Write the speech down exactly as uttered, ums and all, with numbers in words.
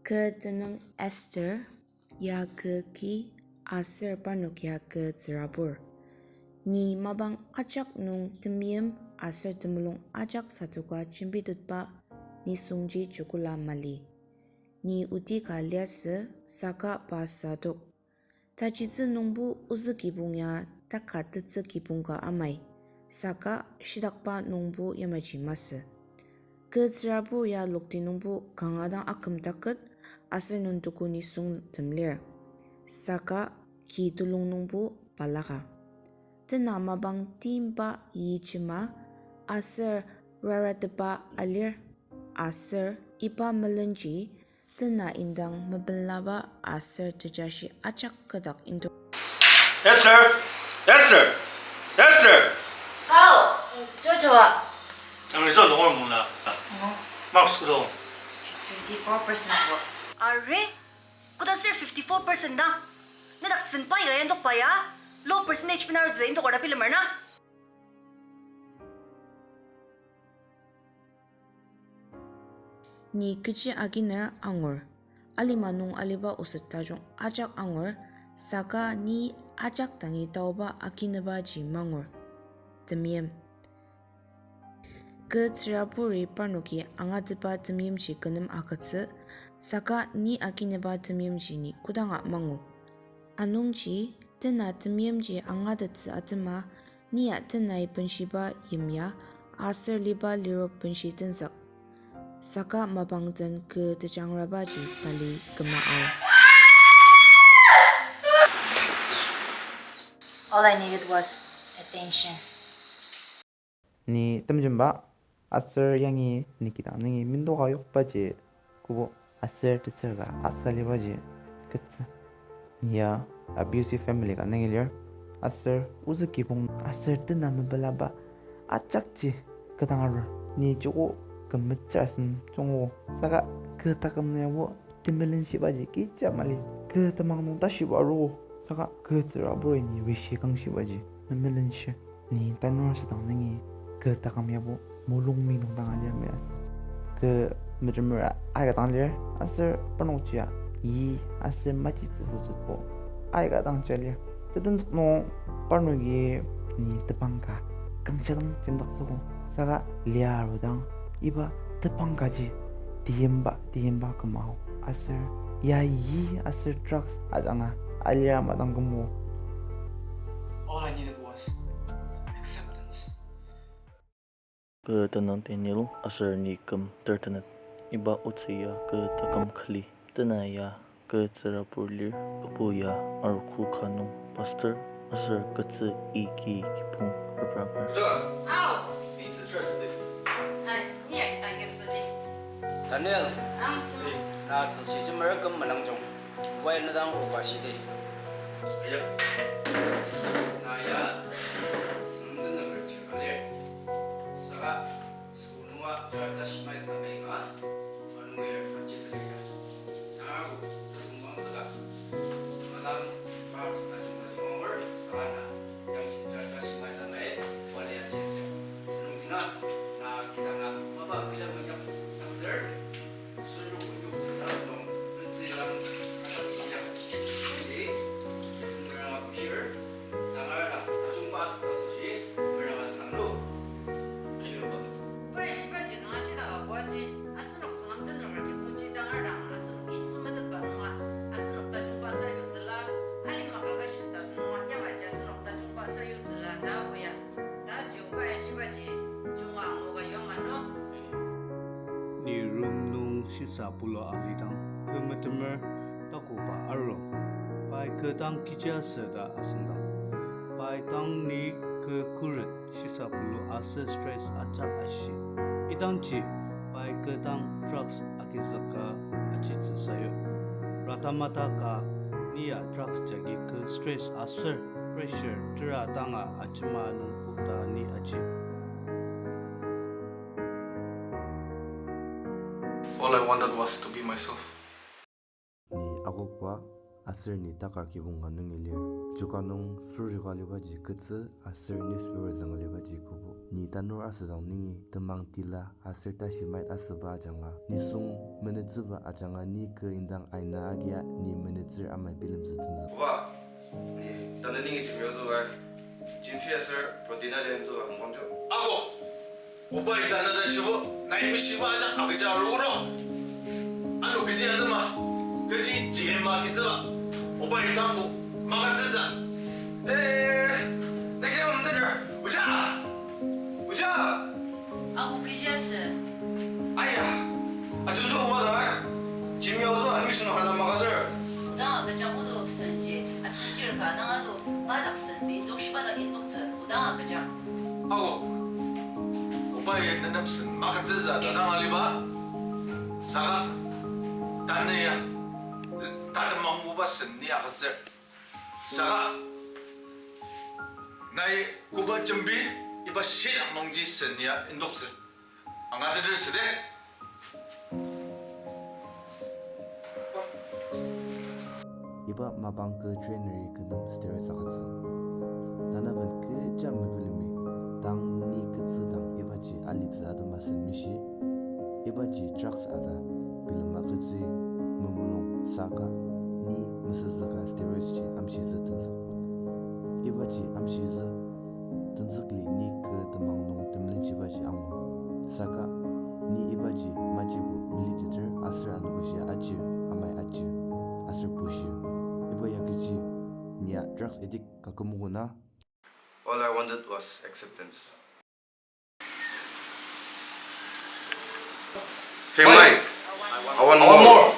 Kü tenüng Esther, ya kü ki, aser parnok ya kü tsürabur. Ni mapang ajak nung temeim aser temulung ajak satoka jembitetba nisungji jukula mali. Ni oti ka liasü saka pa sadok. Tajitsü nungbo ozü kibong ya taka tetsü kibong ka amai, saka shitakba nungbo yamaji masü. Kü tsürabur ya lokti nungbo kanga dang akümtaket aser nuntuku nisung tem lir, saka ki tulung nungbo balaka. Tena mapang timba yijema aser raratepa alir, aser iba melenji tena indang mepelaba aser tejashi ajak kedak indu. Esther! Esther! Esther! Hao, jojoa. Ang result nung mona. Oh. Marks kodang? Fifty-four percent bo. Are? Kodatsür fifty-four percent na? Nedak senpa ya yandokba ya? Low percentage benarutsü indok ara bilemer na? Ni kechi aginer angur, alima nung aliba oset tajung ajak angur, saka ni ajak dangi taoba aginebaji mangur. Temeim. Kü tsüraburi parnoki angatetba temeimji kü nem agütsü, saka ni agineba temeimji ni kodanga mangu. Anungji, tena temeimji angatettsü atema, nia tenai benshiba yimya, aser liba lirok benshi tenzük. Saka mapang den kü tejangrabaji tali küma ao. All I needed was attention. Ni temjemba, aser yangi ni kidang nungi mindoka yokbaji kübo aser tetsür ka asalibaji kütsü. Ni ya abusive family ka nungi lir, aser ozü kibong aser tena mepelaba ajakji kü dang arur. Ni joko kü metsür asem jungo, saka kü taküm nung yabo temelenshibaji kecha mali. Kü temang nung tashiba aru, saka kü tsüraburi ni rishi kangshibaji memelenshir. Ni tanur asüdang nungi kü taküm yabo mulung mi nung dang alir meyas. Kü metemer aika dang lir, aser parnokji ya yi aser majitsü hütsütbo aika dang ja lir. Tetenzük nung parnoki ni tepang ka kangshidang jendaktsüogo, saka lia arudang iba tepang kaji tiyimba tiyimba küma ao, aser ya yi aser drugs ajanga alira madang kümo. All I needed was acceptance. Kü tenüng Daniel aser ni küm tertenet. Iba otsü ya kü taküm kali. Tena ya kü tsürabur lir, kübo ya arogo ka nung pastor aser ketsü agi kibong repranger. John! Ao! Ni tsütsür sidi. Ai, ni ya kita ketsü di. Daniel! Ang, John. Na tsüshi jemer küm menangjung. Wai na dang oba shidi. Aya. Na ya, senden na merchant lir. Saka, school nunga, ta, ta shimai ta mei nga, anungir aji teliya. Tangar, ta sembang saka. Madam, marks tajung tajung angur, saka na, yang ta, ta shimai ta mei, wali aji teliya. Anungina, na, kita na, mapa, kita menyak, takzir. Pai shibaji kanga shida abuaji, asenok Tsüngrem tenünger kibongji tangar dang, asenok Yisu metetba nunga, asenok tajungba sayutsüla, alima kaka shisa nunga, yamaji asenok tajungba sayutsüla, ta oya. Ta Jehoba ya shibaji, junga angoka yua mano. Ni room nung shisa pulu alidang, kü metemer takoba aru. Pai kü dang kechi asü ta asüngdang. Pai dang ni kü khuret shisa pulu aser stress ajak ashi. Idangji, pai kü dang drugs agizüka ajitsü sayu. Rata mata ka ni ya drugs jagi kü stress aser pressure tera danga ajema nungbo ta ni aji. All I wanted was to be myself. Ni akokba Aser ni takar kibong ka nungi lir. Chuka nung surjika alibaji ketsü aser newspaper züng alibaji kübok. Ni tanur asüdang nungi temang tila aser tashi mait asüba ajanga nisung menütsüba ajanga ni kü indang aina agia ni menütsür amai bilemtsü tenzük. Oba, ni tanü nungi gym yoktsü ai. Gym fee aser protein ali yoktsü ai, hungkam jo. Ako! Oba ita na ta shibo, nai mishiba ajak agüja aroguro. Ano kechi atema, kechi jihima kitsüba. Oba itangbo, makatsütsü. Eh, na kira mamdadar. Oja! Oja! Ako kechi asü. Aya, ajungjo oba dang, eh? Gym yoktsü admission hana makatsür. Odang agüja odo senji, asenjir ka dang ado, pa dak sen, mi indok shiba dak indoktsü, odang agüja. Ako, oba ya nenem sen makatsütsü ta dang aliba. Saka, tanü ya, tatemang oba sen ni agütsür. Saka, nai koba jembi, iba shilak nungji sen ya indoktsü. Angateter süde. Iba mapang kü trainer-i kü nem steroids agütsü. Tanaben kecha mebilemi, tang ni ketsü dang ibaji alitsü atema sen mishi. Ibaji drugs ata bilema ketsü memulung saka ni mesüzüka steroids ji amshitsü tenzük. Ibaji amshitsü tenzükli ni kü temang nung temelentsübaji angur. Saka ni ibaji majibo meliteter aser anogoshia ajir, amai ajir, aser bushir. Iba ya kechi, ni ya drugs addict ka kümogo na? All I wanted was acceptance. Hey, Mike, I want more.